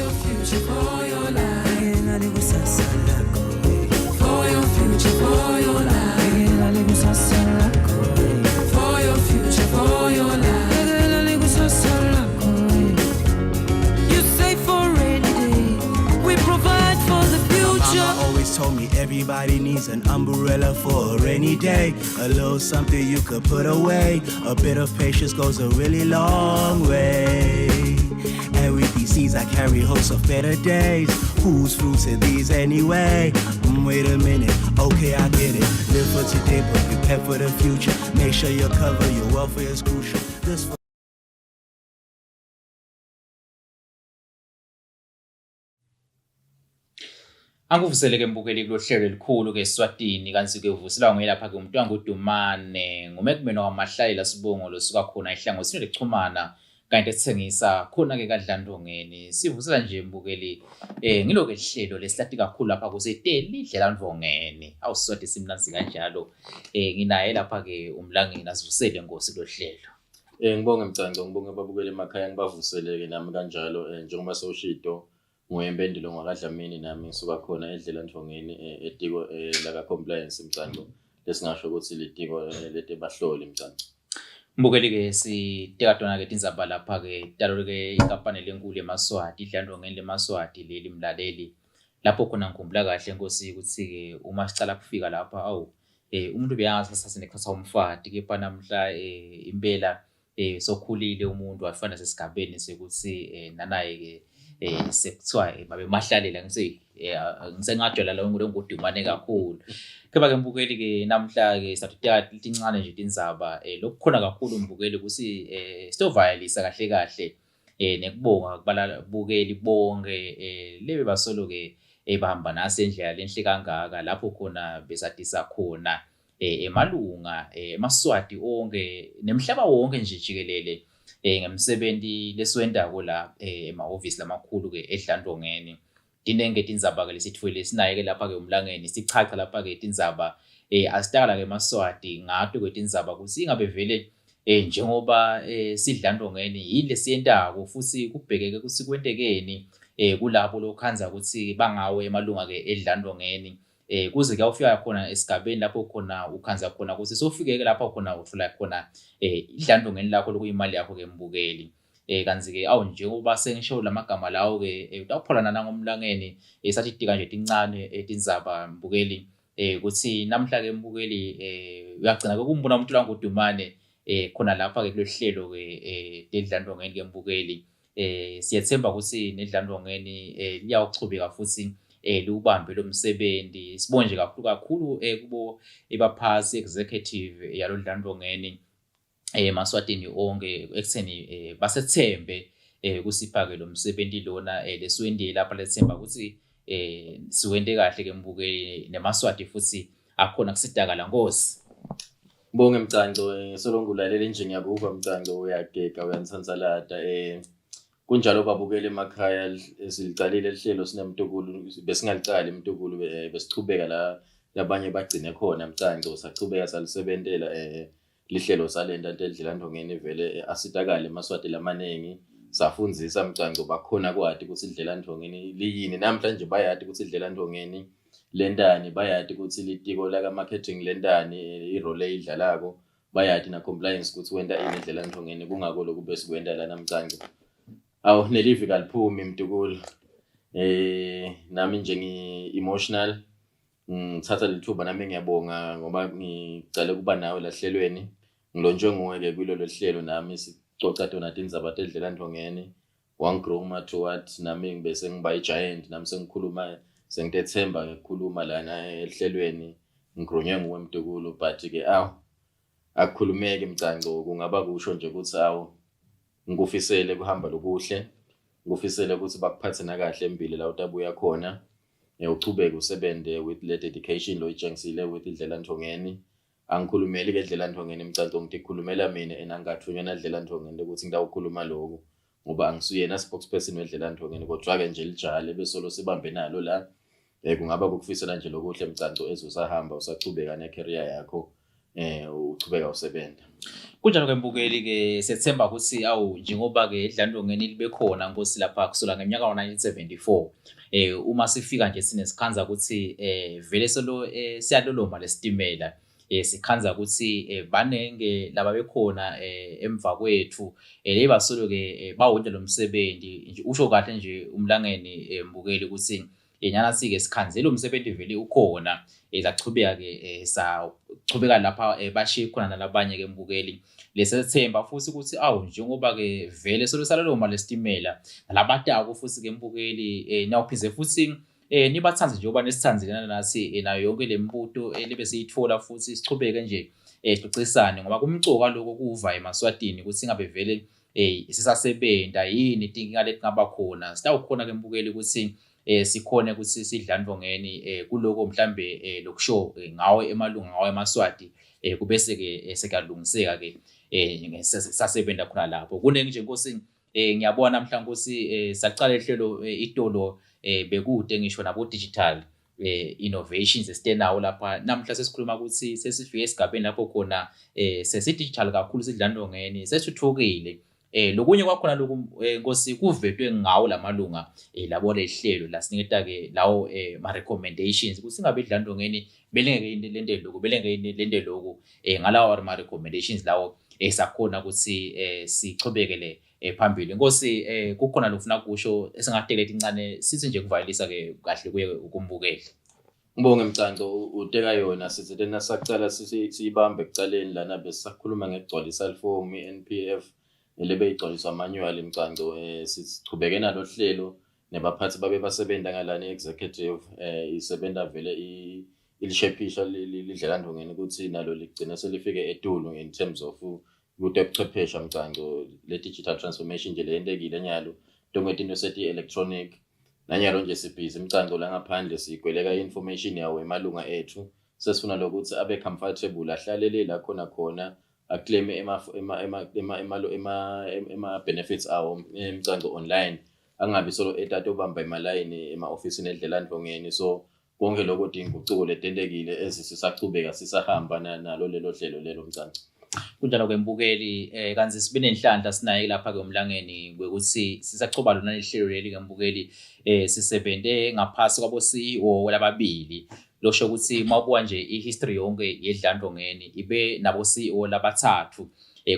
your future, for your life. Bhekela likusasa lakho. For your future, for your life. Bhekela likusasa lakho. For your future, for your life. Bhekela likusasa lakho. You save for rainy day. We provide for the future. Mama always told me everybody needs an umbrella for a rainy day. A little something you could put away. A bit of patience goes a really long way. And with these seeds, I carry hopes of better days. Whose fruits are these anyway? Wait a minute, okay, I get it. Live for today, but prepare for the future. Make sure you're covered, your welfare is crucial. This Angivuseleke mbukeli kulohlelo elikhulu ke eSwatini kanti ke uvuselwa nguye lapha ke umntwana nguDumane nguMekmeno kaMahlalela sibongo losuka khona ehlangothini lekuchumana kanti ethengisa khona ke kaDlandongeni. Sivusela nje mbukeli ngiloke lihlelo lesihlati kakhulu lapha kuseteli Dlelandvongeni. Awuswati simnanzi kanjalo. Nginaye lapha ke umlangeni asivusele Nkosi kulohlelo. Ngibonge Mcanco, ngibonge ababukeli emakhaya, ngibavuseleke nami kanjalo njengoba sewushito nguye Mpendulo ngwakaDlamini, nami ngisuka khona eDlelandvongeni etiko laka compliance Mcanco, lesingasho ukuthi litiko letebahloli Mcanco. Mbukeli ke siteka tona ke tindzaba lapha ke talo ke inkampani lenkulu emaSwati iDlandongeni lemaSwati leli mlaleli lapho khona ngikhumbula kahle Nkosi ukuthi ke uma sicala kufika lapha awu umuntu ubeyangathi sasase nekuthatha umfati kepha namhla impela sokhulile umuntu wafana sesigabeni sekuthi nanaye ke sekuthiwa babe mahlalela ngise ngisengajwayela lo ngudumane kakhulu. Kepha ke mbukeli ke namhla ke sathi tincane nje tindzaba lokukhona kakhulu mbukeli ukuthi sitovayelisa kahle kahle nekubonga kubalabukeli bonke lebe basolo ke bahamba nasi indlela lenhle kangaka lapho khona besatisa khona emalunga emaSwati onke nemhlaba wonke nje jikelele ngemsebenti lesiwentako la emahhovisi lamakhulu ke eDlandongeni. Tinenge tindzaba ke lesitfwele sinaye ke lapha ke umlangeni sichacha lapha ke tindzaba asitakala ke emaSwati ngato ke tindzaba kutsi ingabe vele njengoba siDlandongeni yini lesiyentako futhi kubhekeke kutsi kwentekeni kulabo lokhandza kutsi bangawo emalunga ke eDlandongeni. Kuze kuyawufika khona esigabeni lapho khona ukhandza khona kutsi sowufike lapho khona utfola khona iDlandongeni lakho lokuyimali yakho ke mbukeli. Kanti ke awu njengoba sengisho lamagama lawo ke utawupholana nangomlangeni sathi tika nje tincane tindzaba mbukeli kutsi namhla ke mbukeli uyagcina ke kumbona umuntu langudumane khona lapha ke kulohlelo ke teDlandongeni ke mbukeli. Siyethemba ukuthi neDlandongeni liyawuchubeka futhi liwubambe lo msebenzi. Sibonge nje kakhulu kakhulu kubo ebaphasi executive yalo Dlandongeni emaSwatini onke ekutheni basethembe kusipha ke lo msebenzi lona lesiwendile lapha lethemba ukuthi siwente kahle ke mbukeli nemaSwati futhi akhona kusidakala Nkosi. Ngibonge Mcanco, solo ngulalela nje ngiyakuva Mcanco, uyagega uyansansalata. Kunjalo babukeli emakhaya, silicalile lihlelo sinemtukulu, besingalicali imtukulu, besichubeka la labanye bagcine khona Mcanco, sachubeka salisebentela lihlelo salenta eDlelandongeni vele asitakale emaSwati lamanengi. Safundzisa Mcanco bakhona kwati ukuthi iDlelandongeni liyini. Namhlanje bayati ukuthi iDlelandongeni lentani, bayati ukuthi litiko laka marketing lentani, irole eyidlalako, bayati na compliance ukuthi wenta ini eDlelandongeni. Kungako lokhu besikwenta lana Mcanco. Awu nelivi kaliphumi mtukulu. Nami nje ngi emotional, ngithatha lethuba nami ngiyabonga ngoba ngicale kuba nawe lahlelweni. Ngilontshwe nguwe ke kulolo hlelo nami sicoca tona tindzaba teDlelandongeni. Wangigrooma toward nami ngibese ngiba i-giant, nami sengikhuluma sengitethemba ngikukhuluma lana ehlelweni, ngigronywe nguwe mtukulu. But ke awu akukhulumeki Mcanco, kungaba kusho nje ukuthi awu ngikufisele kuhamba lokuhle, ngikufisele ukuthi bakuphathe nakahle embili la utabuya khona, uchubeke usebente with le dedication loyitshengisile with iDlelandongeni. Angikhulumeli ke eDlelandongeni Mcanco, ngitikhulumela mina and angathunywa naDlelandongeni ukuthi ngitawukhuluma lokhu ngoba angisuyena spokesperson weDlelandongeni, kodwa ke nje lijale besolo sibambe nalo la. Kungaba kukufisela nje lokuhle Mcanco ezusahamba usachubeka ne career yakho. Uchubeka usebenza. Kunjalo ke mbukeli ke, sethemba ukuthi awu, njengoba ke edlandongeni libe khona nkosi lapha kusukela ngeminyaka wa-1974, uma sifika nje sine sikhanza ukuthi vele solo siyaloloma lesitimela, sikhanza ukuthi banenge laba bekhona emva kwethu lebasolo ke bawonke lo msebenzi. Usho kahle nje umlangeni mbukeli ukuthi nyana sike sikhanzele umsebenzi vele ukhona, sachubeka ke sachubeka lapha bashiye khona nalabanye ke mbukeli. Lesethemba futhi ukuthi awu, njengoba ke vele solo saloloma lesitimela nalabatako futhi ke mbukeli, nawuphize futhi nibathanze njengoba nesithanzile nathi nayo yonke le mibuto libe siyithola futhi sichubeke nje sicocisane, ngoba kumcoka lokho kuva emaswatini ukuthi ngabe vele sisasebenza yini, tinkinga letingaba khona. Sitawukhona ke mbukeli ukuthi sikhone ukuthi sidlandvongeni kuloko mhlambe lokusho ngawe emalunga, ngawe emaswati, kubese ke sekuyalungiseka ke sasebenza khona lapho. Kunengi nje nkosi, ngiyabona namhla nkosi saqala ihlelo itolo bekude ngisho nabo digital innovations esitenawo lapha. Namhla sesikhuluma ukuthi sesifike esigabeni lapho khona sesi digital kakhulu, sidlandvongeni sesithuthukile. Lokunye kwakhona lokhu nkosi kuvetwe ngawo lamalunga labo lehlelo lasiniketa ke lawo ma recommendations ukuthi singabe idlandongeni belengeke lente lokhu, belengeke lente lokhu, ngalawo ma recommendations lawo sakhona ukuthi sichubekele phambili. Nkosi, kukhona lokufuna kusho esingatele tincane sithi nje kuvalelisa ke kahle kuye ukumbukeli? Ngibonge Mcanco, uteka yona sithi lena saqala siyibambe ekucaleni lana besisakhuluma ngekugcwalisa lifomu i-NPF lebeyigcwaliswa manual Mcanco. Sichubeke nalo hlelo nebaphathi babe basebenza ngalana i-executive isebenza vele ilishephisha lidlelandongeni ukuthi nalo ligcina selifike etulu in terms of ukuthi ubuchwepheshe Mcanco, le digital transformation nje leyentekile nyalo, tonke tinto seti electronic nanyalo nje sibhizi Mcanco la ngaphandle sigweleka i-information yawo emalunga ethu. Sesifuna lokuthi abe comfortable, ahlalele la khona khona, aclaim ema benefits awo emcanco online, angabi solo etata obamba emalayini ema-ofisini edlelandvongeni. So konke lokho tingucuko letentekile ezisisachubeka sisahamba nalo lelo hlelo lelo Mcanco. Kunjalo ke mbukeli, kanti sibe nenhlanhla sinaye lapha ke umlangeni kwekuthi sisachoba lona lihlelo leli ke mbukeli, sisebente ngaphasi kwabo CEO lababili. Losho ukuthi mawubuka nje ihistory yonke yedlandvongeni ibe nabo CEO labathathu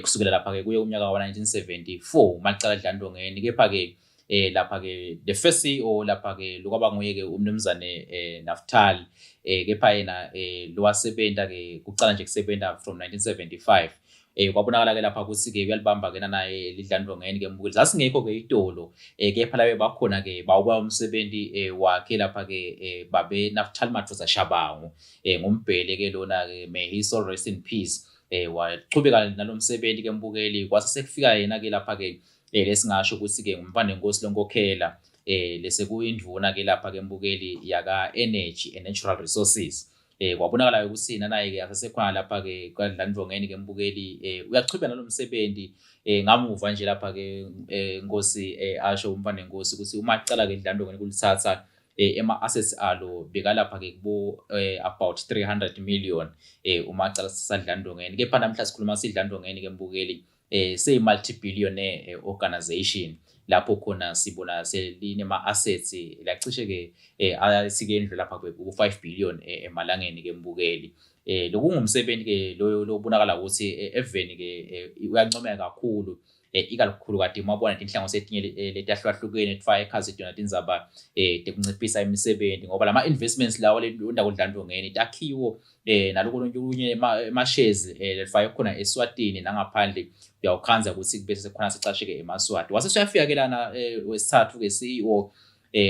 kusukela lapha ke kuye umnyaka wa 1974 macala dlandvongeni. Kepha ke lapha ke the first CEO lapha ke lokwaba nguye ke umnumzane Naftal, kepha yena lowasebenta ke kucala nje kusebenta from 1975, kwabonakala ke lapha ukuthi ke uyalibamba ke naye lidlandvongeni ke mbukeli. Sasingekho ke itolo, kepha labe bakhona ke bawuba umsebenzi wakhe lapha ke babe Naftal Mathosa Shabangu, ngumbhele ke lona ke, may his soul rest in peace. Wachubeka nalomsebenzi ke mbukeli, kwase sekufika yena ke lapha ke lesingasho ukuthi ke ngumfana wenkosi lonkokhela, lese kuyindvuna ke lapha ke mbukeli yaka Energy and Natural Resources. Kwabonakala ukuthi nanaye ke asasekhona lapha ke kwaDlandvongeni ke mbukeli, uyachubeka nalomsebenzi. Ngamuva nje lapha ke Nkosi, asho umfana wenkosi ukuthi uma aqala ke Dlandvongeni kulithatha, ema assets alo bekalapha ke kubo about 300 million uma aqala saDlandvongeni. Kepha namhla sikhuluma sidlandvongeni ke mbukeli seyi multi billionaire organization, lapho khona sibona selinema assets lacishe ke asike endlu lapha ku 5 billion emalangeni ke mbukeli. Lokungumsebenzi ke loyo lobonakala ukuthi eveni ke uyancomeka kakhulu, ikakhulu kade mawubona tinhlango setinye letahlukahlukene tifaka ekhazi tona tindzaba tekunciphisa imisebenzi, ngoba lama investments lawo lenda kudlandvongeni takhiwo naloko lunye ema-shares lefake khona eSwatini nangaphandle, uyawukhanza ukuthi bese sekukhona sicasheke eMaswati. Wase suyafika ke lana wesithathu ke CEO,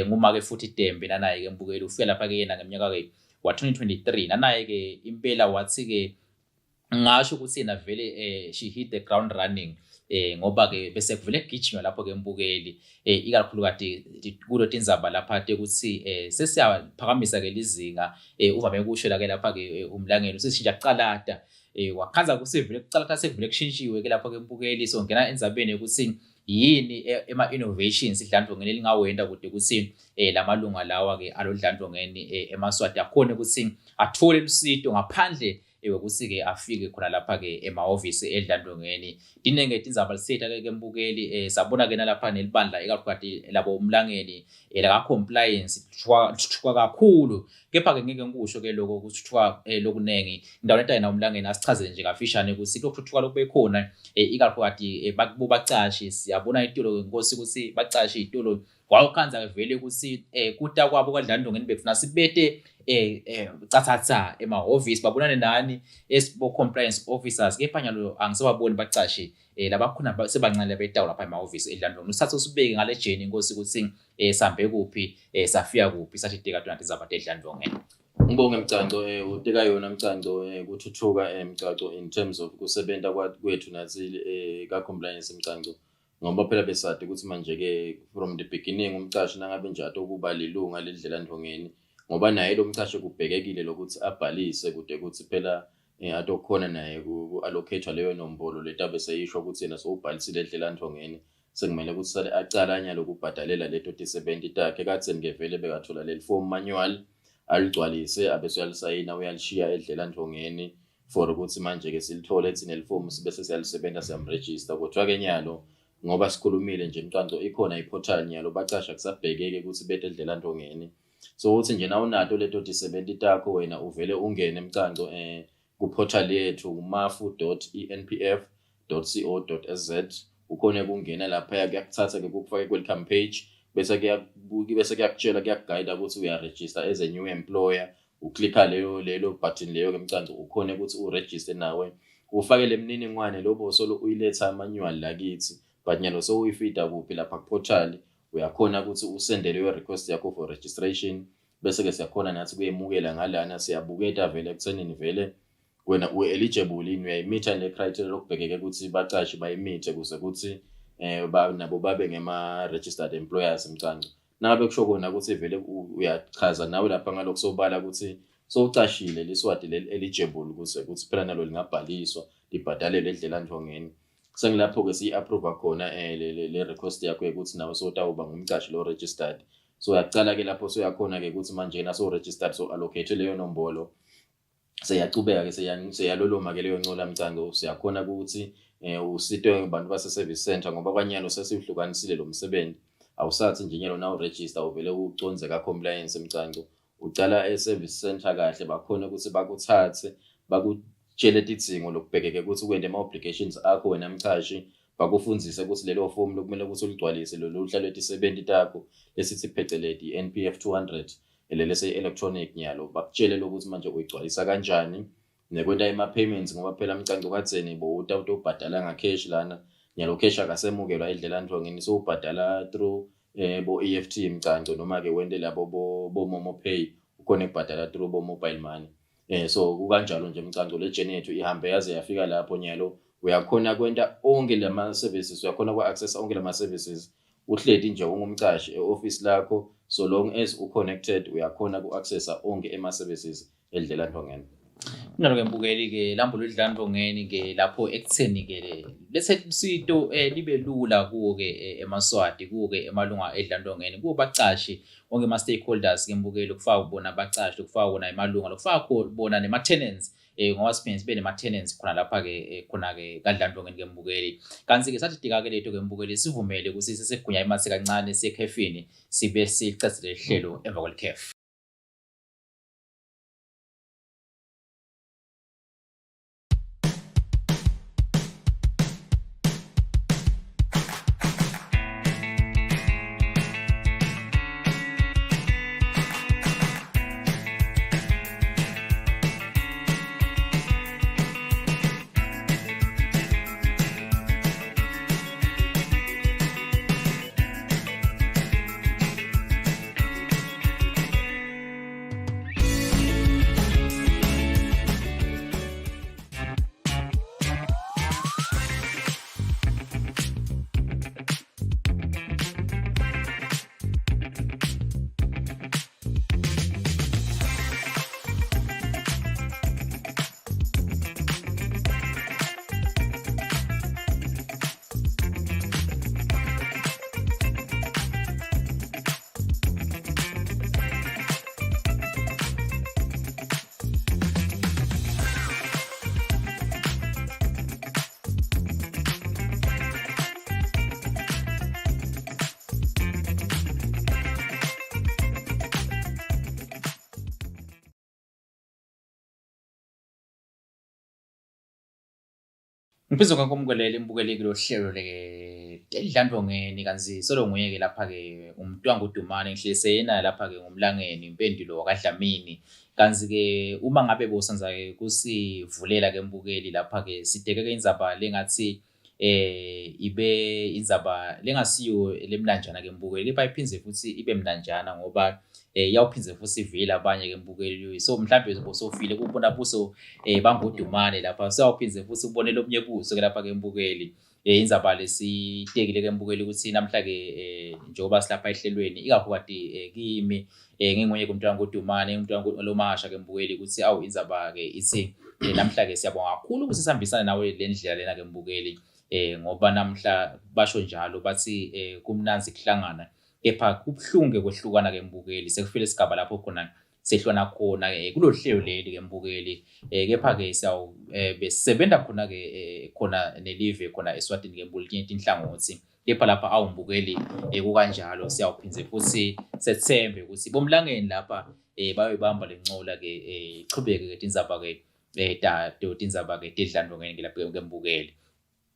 nguma ke futhi Tembe nanaye ke mbukeli, ufika lapha ke yena ngeminyaka ke wa 2023 nanaye ke impela wathi ke ngasho ukuthi yena vele she hit the ground running, ngoba ke bese kuvele kugijinywa lapho ke mbukeli, ikakhulu kade kulo tindzaba lapha ukuthi sesiyaphakamisa ke lizinga. Uvame kusho la ke lapha ke umlangeni useshintsha kucalata, wakhanza kusivele kucalata sekuvele kushintshiwe ke lapha ke mbukeli. So ngena endzabeni ukuthi yini ema innovations idlandvongeni lingawenda kude ukuthi lamalunga lawa ke alodlandvongeni emaswati akhona ukuthi athole lusito ngaphandle wekuthi-ke afike khona lapha-ke emahhovisi edlandongeni. Tinenge tindzaba lisitha-ke ke mbukeli, sabona-ke nalapha nelibandla ikakhulukati labo umlangeni laka-compliance thuthuka kakhulu, kepha-ke ngeke ngikusho-ke lokho kuthuthuka lokunengi. Indawo yena umlangeni asichazele nje kafishane ukuthi kulokuthuthuka lokube khona, ikakhulukati kubacashi. Siyabona itolo nkosi ukuthi bacashi itolo kwawukhandza vele ukuthi kuta kwabo kaDlandongeni bekufuna sibete cathatha emahhovisi babonane nani esibo compliance officers, kepha nyalo angisababoni bacashi labakhona sebancane labetawu lapha emahhovisi eDlandongeni. Usathe usibeke ngale journey inkosi ukuthi sambe kuphi, safika kuphi, sathi teka tona tizaba edlandongeni. Ngibonge Mcanco, uteka yona Mcanco, kuthuthuka Mcanco in terms of kusebenta kwethu nathi ka compliance Mcanco, ngoba phela besade ukuthi manje ke from the beginning umcashi nangabe nje atokuba lilunga ledlela ndongeni, ngoba naye lo mcashi kubhekekile lokuthi abhalise kude ukuthi phela atokhona naye ku-allocate leyo nombolo letabe seyisho ukuthi yena sowubhalisile edlela ndongeni, sekumele ukuthi sale acala nyalo ukubhadalela leto tisebenti takhe. Kadzeni ke vele bekathola leli form manual, aligcwalise, abese uyalisayina, uyalishiya edlela ndongeni for ukuthi manje ke silithole thina leli form sibese siyalisebenta, siyamregister. Kodwa ke nyalo ngoba sikhulumile nje Mcanco, ikhona i-portal nyalo, bacasha kusabhekeke ukuthi bete edlela ndongeni. So uthi nje nawunato leto tisebenti takho wena uvele ungene Mcanco ku-portal yethu mafu.enpf.co.za, ukhona ukungena lapha, kuyakuthatha ke kukufake welcome page, bese kuyabuka, bese kuyakutshela, kuyakuguide ukuthi uyaregister as a new employer. Uklikha leyo button leyo ke Mcanco, ukhone ukuthi uregister nawe, ufake le mininingwane lobo solo uyiletha manual lakithi, but nyalo sowuyifida kuphi lapha ku-portal, uyakhona ukuthi usende leyo request yakho for registration, bese ke siyakhona nathi kuyemukela ngalana, siyabuketa vele ekuthenini vele wena u-eligible yini, uyayimitha le criteria lokubhekeke ukuthi bacashi bayimithe kuze kuthi nabo babe ngema registered employers Mcanco. Nangabe kusho kona ukuthi vele uyachaza nawe lapha ngalokho sobala ukuthi sowucashile liswati leli eligible ukuze kuthi phela nalo lingabhaliswa libhadalelwe edlela ndongeni, sengilapho-ke siyi-approve khona le request yakho yokuthi nawe sowutawuba ngumcashi lo registered. So uyacala-ke lapho soyakhona-ke ukuthi manje na so registered, so allocate leyo nombolo, seyacubeka-ke, seyaloloma-ke leyo ncola Mcanco. Siyakhona ukuthi usitwe abantu base-service center, ngoba kwanyalo sesiwuhlukanisile lo msebenzi, awusathi nje nyalo na uregister uvele uconze ka-compliance Mcanco, ucala e-service center kahle, bakhona ukuthi bakuthathe bakutshele tidzingo lokubhekeke ukuthi kwente ama-obligations akho wena mchashi, bakufundzise ukuthi lelo fomu lokumele ukuthi uligcwalise lolu hla lwetisebenti takho lesithi pheceleti i-NPF 200 leli se-electronic nyalo, bakutshele lokuthi manje uyigcwalisa kanjani nekwenta ima-payments, ngoba phela Mcanco kadzeni bowuta utobhadala nga-cash lana, nyalo cash akasemukelwa edlela ndongeni, sowubhadala through bo EFT Mcanco, noma ke wente labo bo Momo Pay, ukhona ukubhadala through bo mobile money. So kukanjalo nje Mcanco, le journey yethu ihambe yaze yafika lapho. Nyalo uyakhona kwenta onke lama services, uyakhona ku-access onke lama services uhleli nje ungumcashi e-office lakho, so long as u-connected uyakhona ku-accessa onke ema-services edlela ndongeni. Kunalo-ke mbukeli-ke lambo lwedlandongeni-ke lapho ekutheni-ke lethe usito libe lula kuwo-ke emaSwati, kuwo-ke emalunga edlandongeni, kuwo bacashi onke ama-stakeholders-ke mbukeli, kufaka bona abacashi, kufaka bona emalunga, kufaka bona nema-tenants, ngoba siphinde sibe nema-tenants khona lapha-ke khona-ke kaDlandlongeni-ke mbukeli. Kanti-ke sathi dika-ke lethu-ke mbukeli, sivumele ukuthi sesigunya imatse kancane siyekhefini, sibe sicedzele hlelo emva kwelikhefu. Ngiphinde ngakumkelele imbukeli kulo hlelo leke Dlandlongeni kanti solo nguye ke lapha ke umntwangu uDumane ngihlise yena lapha ke ngumlangeni impendulo wakaDlamini. Kanti ke uma ngabe bosanza ke kusivulela ke mbukeli lapha ke sideke ke indzaba lengathi ibe indzaba lengasiyo lemnanjana ke mbukeli, kepha iphindze futhi ibe mnanjana ngoba iyawuphindze futhi ivile abanye ke mbukeli. So mhlambe bosofile kubona buso bangudumane lapha, sewuphindze futhi ubone lobunye buso ke lapha ke mbukeli. Indzaba lesitekile ke mbukeli ukuthi namhla ke njengoba silapha ehlelweni ikakhulukati kimi nginguye ke umntwana ngoDumane, umntwana lomasha ke mbukeli, ukuthi awu indzaba ke ithi namhla ke siyabonga kakhulu ukuthi sihambisane nawe le ndlela lena ke mbukeli, ngoba namhla basho njalo bathi kumnandzi kuhlangana kepha kubuhlungu ke kwehlukana ke mbukeli. Sekufike isigaba lapho khona sehlwana khona kulolu hlelo leli ke mbukeli, kepha ke siyawu besebenta khona ke khona nelive khona eSwatini ke mbukeli tinye tinhlangothi, kepha lapha awumbukeli kukanjalo siyawuphindze futhi sethembe ukuthi bomlangeni lapha bayoyibamba lencola ke ichubeke ke tindzaba ke tato tindzaba ke tedlandlongeni ke lapha ke mbukeli.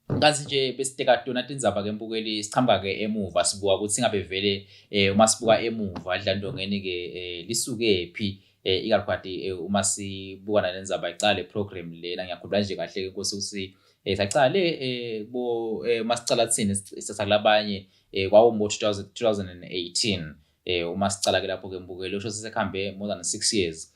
Kanti nje besiteka tona tindzaba ke mbukeli, sichamba ke emuva sibuka ukuthi ngabe vele uma sibuka emuva Dlandlongeni ke lisuke phi, ikakhulukazi uma sibuka nalendzaba icala le program lena. Ngiyakhumbula nje kahle ke Nkosi ukuthi sacale bo uma sicala thina sithatha kulabanye kwawo 2018, uma sicala ke lapho ke mbukeli, usho sesekhambe more than 6 years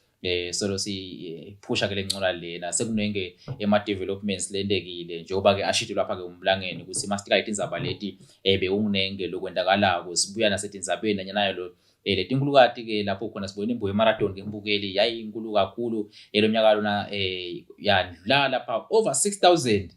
solo siphusha ke lencola lena. Sekunenge ema developments lentekile njengoba ke ashito lapha ke umlangeni ukuthi masitika itindzaba leti bekunenge lokwenzakalako, sibuya nasetindzabeni nanyanayo lo letinkulukati ke lapho khona sibone imbuye marathon ke mbukeli, yayinkulu kakhulu elonyaka lona, yandlula lapha over 6000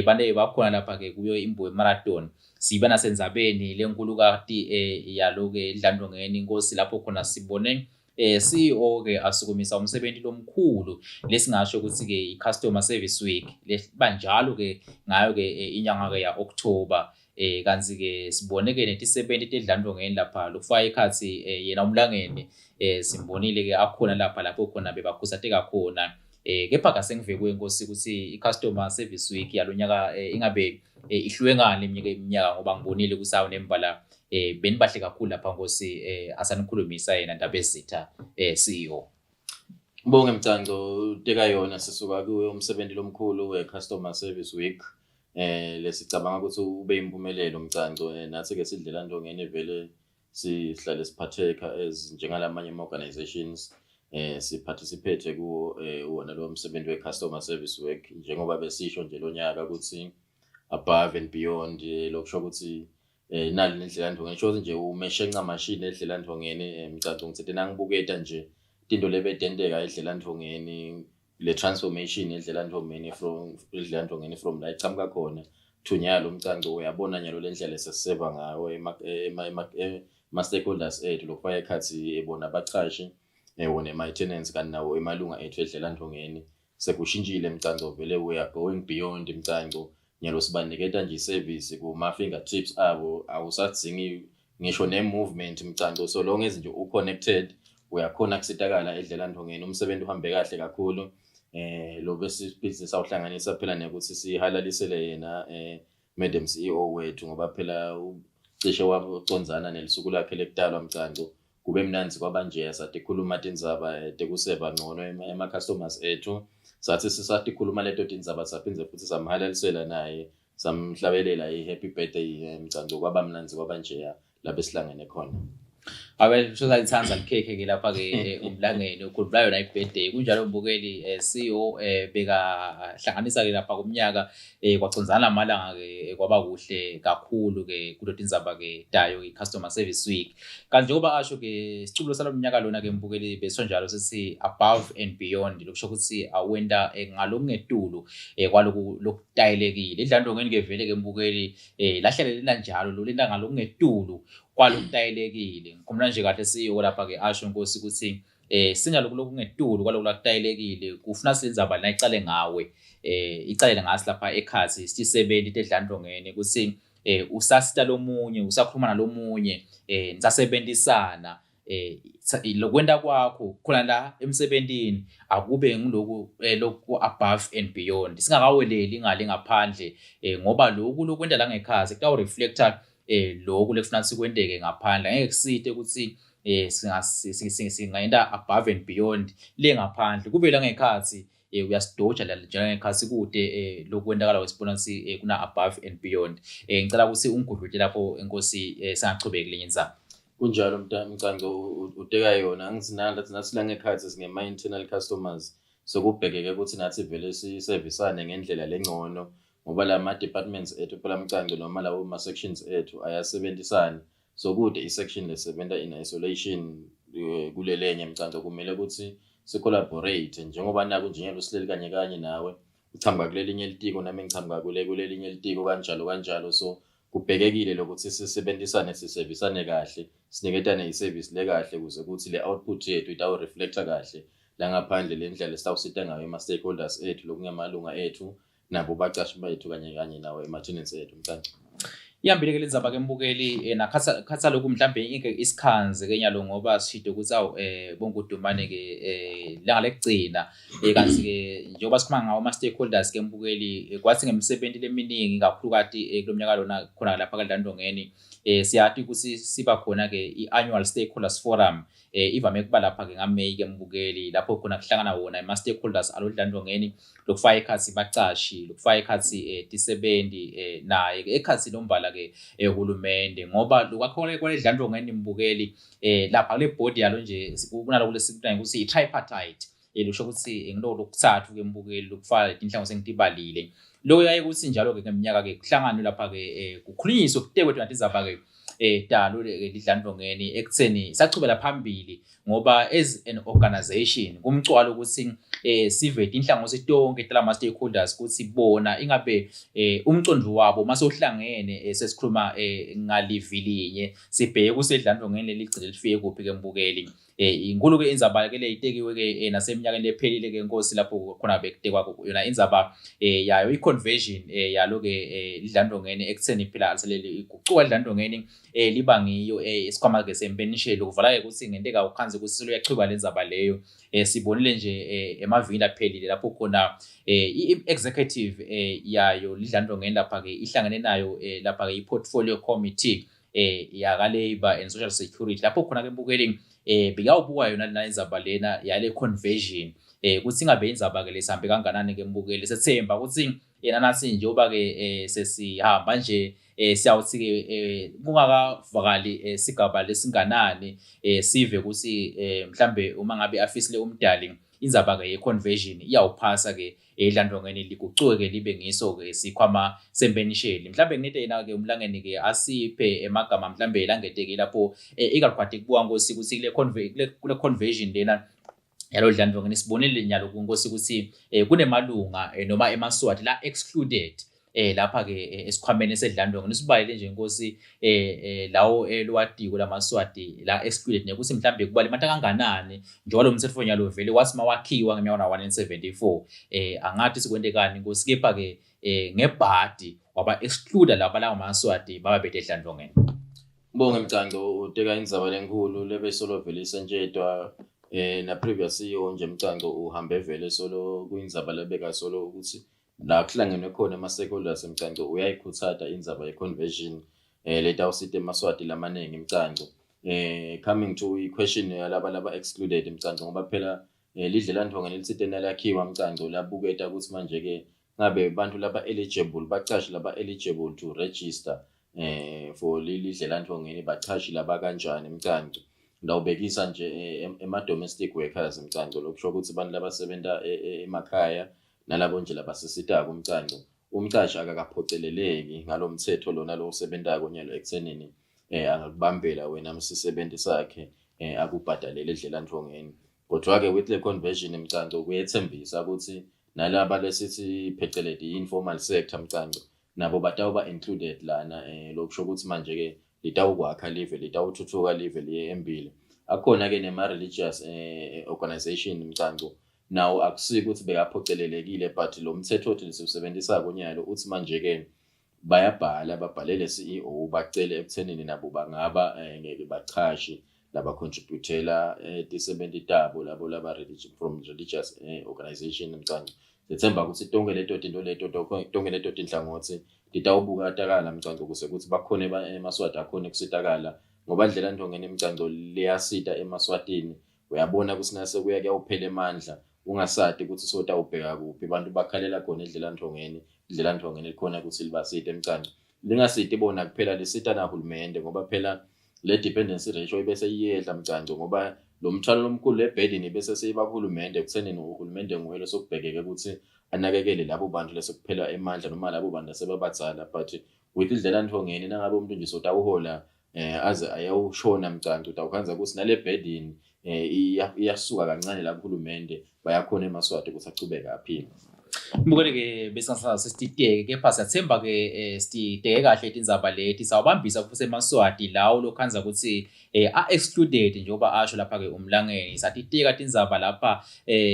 bantu bakhona lapha ke kuyo imbuye marathon. Siba nasendzabeni lenkulukati yalo ke Dlandlongeni Inkosi, lapho khona sibone CEO ke asukumisa umsebenzi lomkhulu lesingasho ukuthi ke i-Customer Service Week banjalo ke ngayo ke inyanga ke ya October. Kanti ke sibone ke netisebenti tedlandlongeni lapha lokufaka ikhathi yena umlangeni, simbonile ke akhona lapha lapho khona bebakhusateka khona. Kepha kasengive kuye Nkosi ukuthi i-Customer Service Week yalonyaka ingabe ihluke ngani iminyaka iminyaka, ngoba ngibonile ukuthi awu nembala benibahle kakhulu lapha Nkosi. Asanikhulumisa yena Ndabezitha, CEO. Bonke Mcanco, teka yona sisuka kuyo umsebenzi lomkhulu we-Customer Service Week lesicabanga ukuthi ube impumelelo Mcanco. Nathi ke sidlela ndongeni vele sihlale siphatheka as njengalamanye ama organizations, siparticipate kuwo wona lo msebenzi we-Customer Service Week, njengoba besisho nje lo nyaka ukuthi above and beyond, lokusho ukuthi nali nendlela ndongeni, sho nje umeshe ncamashini edlela ndongeni. Mcanco, ngithethe nangibuketa nje tinto lebetenteka edlela ndongeni, le transformation edlela ndongeni from edlela ndongeni from la ichamuka khona to nyalo Mcanco, uyabona nyalo le ndlela eseseva ngayo ema stakeholders ethu, lokufaka ekhathi ebona abachashi, wona ema-tenants, kanti nawo emalunga ethu edlela ndongeni. Sekushintshile Mcanco, vele we are going beyond Mcanco. Nyalo sibaniketa nje i-service kuma-fingertips abo, awusadzingi ngisho ne-movement Mcanco, so long as nje u-connected uyakhona kusitakala edlela ndongeni. Umsebenzi uhambe kahle kakhulu, lo bese awuhlanganisa phela nekuthi sihalalisele yena Madam CEO wethu, ngoba phela cishe wacondzana nelisuku lakhe lekudalwa Mcanco. Kube mnandzi kwabanje, sathi khuluma tindzaba tekuseva ngcono ema-customers ethu, sathi sisathi khuluma leto tindzaba saphindze futhi samhalalisela naye, samhlabelela i-happy birthday Mcanco. Kwaba mnandzi kwabanjeya la besihlangene khona. Abe sosayithanda likhekhe ke lapha ke umlangeni, ukhuluma yona i-birthday kunjalo mbukeli. CEO beka hlanganisa ke lapha kumnyaka, kwacondzana amalanga ke, kwaba kuhle kakhulu ke kulo tindzaba ke tayo i-Customer Service Week. Kanti njengoba asho ke isicubulo salomnyaka lona ke mbukeli besonjalo sithi above and beyond, lokusho ukuthi awenda ngalokungetulu kwaloku lokutayelekile idlandlongeni ke vele ke mbukeli, lahlele lena njalo lo lenta ngalokungetulu kwalokutayelekile. Ngikhumbula nje kahle CEO lapha ke asho Nkosi ukuthi sinaloku lokungetulu kwaloku lakutayelekile, kufuna sendzaba la icale ngawe, icalele ngasi lapha ekhathi sisebenti tedlandlongeni ukuthi usasita lomunye, usakhuluma nalomunye, nisasebentisana. Lokwenta kwakho khona la emsebentini akube ngiloku loku above and beyond, singakaweleli ngale ngaphandle, ngoba loku lokwenta la ngekhasi kutawu reflecta loku lekufuna sikwenteke ngaphandle. Angeke kusite ukuthi singayenta above and beyond le ngaphandle, kube la ngekhathi uyasidoja la njengekhathi kude lokwentakala wesibona ukuthi kuna above and beyond. Ngicela ukuthi ungigudlute lapho enkosi, singachubeki lenye indzaba. Kunjalo Mcanco, uteka yona. Angithi nathi la ngekhathi singema-internal customers, so kubhekeke ukuthi nathi vele sisevisane ngendlela lengcono, ngoba la ma-departments ethu phela Mcanco, noma lawo ma-sections ethu ayasebenzisana. So kude i-section lesebenta in isolation kulelenye Mcanco. Kumele ukuthi si-collaborate, njengoba naku njengelo sihleli kanye kanye nawe uchamuka kulelinye litiko, nami ngichamuka kule kulelinye litiko, kanjalo kanjalo. So kubhekekile lokuthi sisebenzisane, sisevisane kahle, siniketane i-service le kahle, ukuze kuthi le output yethu itawu-reflecta kahle la ngaphandle, le ndlela esitawusita ngayo ema-stakeholders ethu, lokungemalunga ethu nabo bacashi bethu, kanye kanye nawo ema-tenants ethu Mcanco. Ihambile ke lenzaba ke mbukeli, nakhatha khatha lokhu mhlambe inke isikhanze ke nyalo, ngoba sishide ukuthi awu bongudumane ke langa lekugcina, kanti ke njengoba sikhuluma ngawo ama stakeholders ke mbukeli, kwathi ngemsebenzi leminingi kakhulukati kulomnyaka lona khona lapha kaDlandongeni, siyati ukuthi siba khona ke i-annual stakeholders forum, ivame kuba lapha ke ngaMay ke mbukeli, lapho khona kuhlangana wona ama stakeholders alodlandongeni, lokufaka ekhathi bacashi, lokufaka ekhathi tisebenti, naye ke ekhathi lombala ke ehulumende, ngoba lokwakho kwaledlandongeni mbukeli, lapha kule board yalo nje kunaloko lesikubita ukuthi i-tripartite, lusho ukuthi ngiloko lokuthathu ke mbukeli, lokufaka tinhlango sengitibalile. Lo yaye kuthi njalo ke ngeminyaka ke kuhlanganwe lapha ke, kukhulunyiswe, kutekwe tona tindzaba ke dalo lidlandlongeni ekutheni sachubela phambili, ngoba as an organization kumcwalo ukuthi sive tinhlangothi tonke talama stakeholders ukuthi bona ingabe umcondo wabo mase uhlangene, sesikhuluma ngalivilinye, sibheke kusedlandlongeni leligcine lifike kuphi ke mbukeli. Inkulu ke indzaba ke leyitekiwe ke naseminyakeni lephelile ke inkosi, lapho khona bekutekwa yona indzaba yayo i-conversion yalo ke lidlandlongeni, ekutheni phela aliselele igucuka lidlandlongeni liba ngiyo isikhwama ke sempenishelo. Kuvala ke ukuthi ngenteka ukhanze ukuthi seluyachuba lendzaba leyo. Sibonile nje emavikini aphelile lapho khona i-executive yayo lidlandlongeni lapha ke ihlangene nayo lapha ke i-portfolio committee yaka Labor and Social Security, lapho khona ke mbukeli bekawubuka yona lena indzaba lena yale conversion, kuthi ingabe indzaba ke lesihambe kanganani ke mbukeli. Sethemba ukuthi yena nathi njengoba ke sesihamba nje, siyawuthi ke kungakavakali sigaba lesinganani, sive ukuthi mhlambe uma ngabe afisile umdali, indzaba ke ye-conversion iyawuphasa ke edlandlongeni, ligucuke ke libe ngiso ke sikhwama sempenisheli. Mhlambe nginite yena ke umlangeni ke asiphe emagama mhlambe langeteke lapho, ikakhulukazi kubuka nkosi ukuthi kule conversion lena yalo dlandlongeni, sibonile nyalo kunkosi ukuthi kunemalunga noma emaswati la excluded lapha ke esikhwameni esedlandlongeni. Sibalele nje inkosi lawo lowatiko lamaswati la excluded, nekuthi mhlambe kubalimata kanganani, njengoba lo mthetho nyalo vele wathi mawakhiwa ngeminyaka wa 1974, angathi sikwentekani inkosi, kepha ke ngebhadi waba exclude laba lawo maswati baba bethe edlandlongeni. Bonke Mcanco, uteka indzaba lenkulu lebesolo vele isentshetwa na previous CEO nje Mcanco, uhambe vele solo kuyindzaba lebeka solo ukuthi la kuhlangenwe khona ama-stakeholders Mcanco, uyayikhuthaza indzaba ye-conversion letawusita emaswati lamaningi Mcanco. Coming to i-question yalaba laba excluded Mcanco, ngoba phela lidlelandvonga lelitsite nalakhiwa Mcanco, labuketa ukuthi manje ke ngabe bantu laba eligible, bacashi laba eligible to register for lidlelandvongeni, bachashi laba kanjani Mcanco. Ngawubekisa nje ema domestic workers Mcanco, lokusho ukuthi abantu labasebenta emakhaya nalabo nje labasisitako Mcanco. Umcashi akakaphoceleleki ngalomthetho lona lo usebentako nyalo ekuthenini angakubambela wena msisebenzi sakhe, akubhadalele edlelandvongeni. Kodwa ke with le conversion Mcanco, kuyethembisa ukuthi nalaba lesithi pheceleti informal sector Mcanco, nabo batawuba included lana, lokusho ukuthi manje ke litawukwakha live, litawuthuthuka live liye embili. Akhona ke nema religious organization Mcanco, nawo akusiko ukuthi bekaphocelelekile, but lo mthetho othi lesiwusebenzisa kunyalo uthi manje ke bayabhala, babhalele CEO, bacele ekuthenini nabo bangaba ngeke bachashi. labacontributela tisebenti tabo labo laba from religious organization mcanco. Sethemba ukuthi tonke leto tinto leto, tonke leto tinhlangothi titawubukatakala mcanco, kuze ukuthi bakhone emaSwati akhone kusitakala, ngoba ndlela ntongeni emcanco liyasita emaSwatini. Uyabona ukuthi nase kuya kuyawuphela emandla, ungasati ukuthi sotawubheka kuphi, abantu bakhalela khona edlela ntongeni. Idlela ntongeni likhona ukuthi libasite emcanco, lingasiti bona kuphela, lisita nahulumende, ngoba phela le dependency ratio ibese iyehla mcanco, ngoba lo mthwalo lomkhulu le-burden bese seyiba kuhulumende, ekuthenini uhulumende nguye losokubhekeke ukuthi anakekele labo bantu lesekuphela emandla noma labo bantu asebabadzala. But with idlela ntongeni, nangabe umuntu nje sotawuhola aze ayawushona mcanco, utawukhandza ukuthi nale burden iyasuka kancane la kuhulumende, bayakhona emaSwati ukuthi achubeke aphile. Mbukele-ke, besingasazi sesititeke, kepha siyathemba-ke sititeke kahle tindzaba leti, sawubambisa futhi emaSwati lawo lokhandza ukuthi a-excluded, njengoba asho lapha-ke umlangeni. Satiteka tindzaba lapha,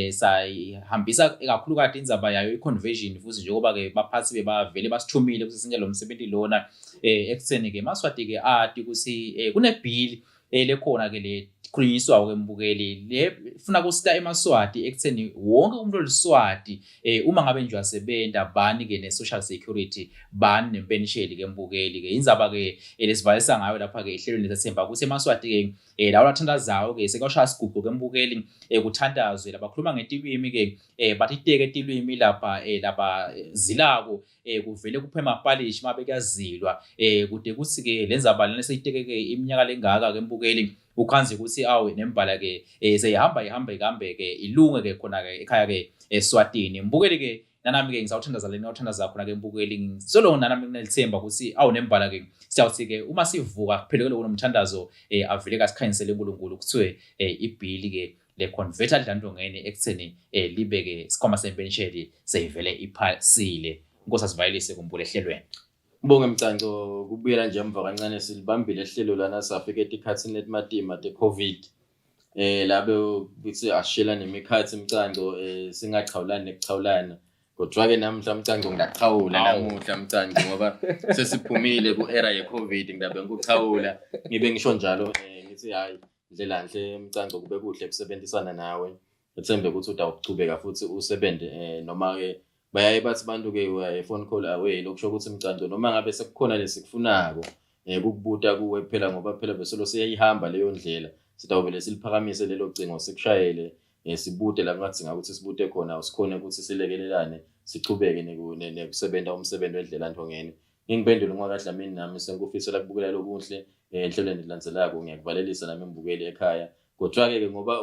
sayihambisa kakhulukati indzaba yayo i-conversion futhi, njengoba-ke baphathi bebavele basithumile ukuthi sinke lo msebenzi lona ekutheni-ke emaSwati-ke ati ukuthi kune-bill lekhona-ke le khulunyiswako ke mbukeli, le funa kusita emaSwati ekutheni wonke umuntu oliswati uma ngabe nje uyasebenta, bani ke ne-social security, bani nempenisheli ke mbukeli. Ke indzaba ke lesivalisa ngayo lapha ke ehlelweni, lesathemba ukuthi emaSwati ke lawo lathandazayo ke sekuyoshaya sigubhu ke mbukeli, kuthandazwe, labakhuluma ngetilwimi ke batiteke tilwimi lapha, laba zilako kuvele kuphe amapalishi mabe kuyazilwa, kude kuthi ke lendzaba lena seyiteke ke iminyaka lengaka ke mbukeli, ukhanze ukuthi awe nembala ke seyihamba ihamba ikambe ke ilunge ke khona ke ekhaya ke eSwatini mbukeli. Ke nanami ke ngisawuthandaza lena uthandaza khona ke mbukeli, solo nanami nginelithemba ukuthi awu nembala ke siyawuthi ke uma sivuka kuphelekele kunomthandazo, avele kasikhanyisele uNkulunkulu, kuthiwe ibhili ke le converter dlandongeni ekutheni libe ke sikhwama sempenisheli seyivele iphasile. Inkosi asivayelise kumbule ehlelweni. Bonge mcanco, kubuyela nje emva kancane, silibambile ehlelo lana safika etikhatsini letimatima te-COVID, labe kuthi ashela nemikhathi mcanco, singachawulani nekuchawulana, kodwa-ke namuhla mcanco ngiyachawula. Namuhla mcanco, ngoba sesiphumile ku-era ye-COVID, ngidabe ngikuchawula, ngibe ngisho njalo, ngithi hhayi, ndlela nhle mcanco, kube kuhle kusebenzisana nawe, ethembe ukuthi utawuchubeka futhi usebenze, noma-ke bayaye bathi abantu-ke we are a phone call away, lokusho ukuthi mcanco noma ngabe sekukhona lesikufunako kukubuta kuwe kuphela, ngoba phela besolo siyayihamba leyo ndlela, sitawuvele siliphakamise lelo cingo, sikushayele, sibute la kungadzinga ukuthi sibute khona, sikhone ukuthi silekelelane, sichubeke nekusebenta umsebenzi wedlela ntongeni. Ngingiphendule ungwakadlamini, nami sengikufisela kubukela lokuhle enhlelweni elilandzelako. Ngiyakuvalelisa nami ngibukeli ekhaya, kodwa-ke ke ngoba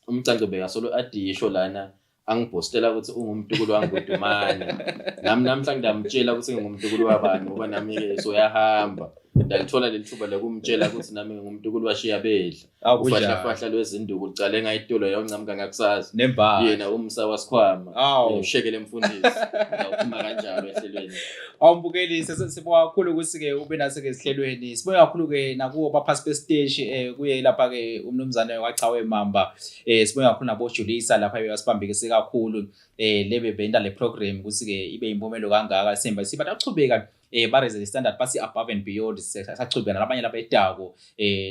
umcanco bekasolo adisho lana angibhostela ukuthi ungumtukulu wangodumane, nami namhla ngiyamtshela ukuthi ngingumtukulu wabani, ngoba nami-ke soyahamba, ndalithola leli thuba lokumtshela ukuthi nami ngingumtukulu washiya bedla ufahlafahla lwezinduku licale ngayitulo yawuncamuka ngakusasa. Nembala. Yena umsa wasikhwama. Ushekele mfundisi, ngawuphuma kanjalo ehlelweni. Awumbukeli, sibonga kakhulu ukuthi-ke ube naso-ke esihlelweni. Sibonge kakhulu-ke nakuwo baphasi besiteshi, kuye lapha-ke umnumzane waChawe Mamba. Sibonge kakhulu nabo Julisa lapha bebasibambekise kakhulu, lebe benta le program ukuthi-ke ibe impumelelo kangaka. Simba sibatachubeka ba-raise the standard, basi above and beyond, sachubeka nalabanye labetako,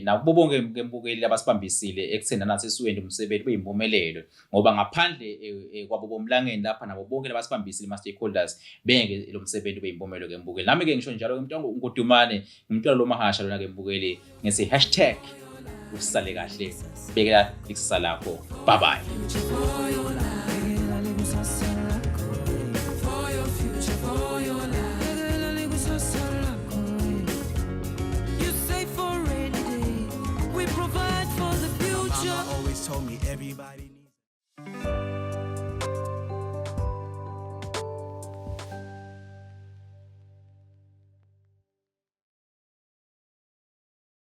nakubo bonke ke mbukeli labasibambisile ekutheni nanathi siwende umsebenzi ube yimpumelelo, ngoba ngaphandle kwabo bomlangeni lapha nabo bonke labasibambisile ma-stakeholders, bengeke lo msebenzi ube yimpumelelo ke mbukeli. Nami-ke ngisho njalo-ke, mntwana ngudumane, ngumntwana lomahasha lona ke mbukeli, ngithi hashtag usale kahle, bekela ikusasa lakho. Bye bye.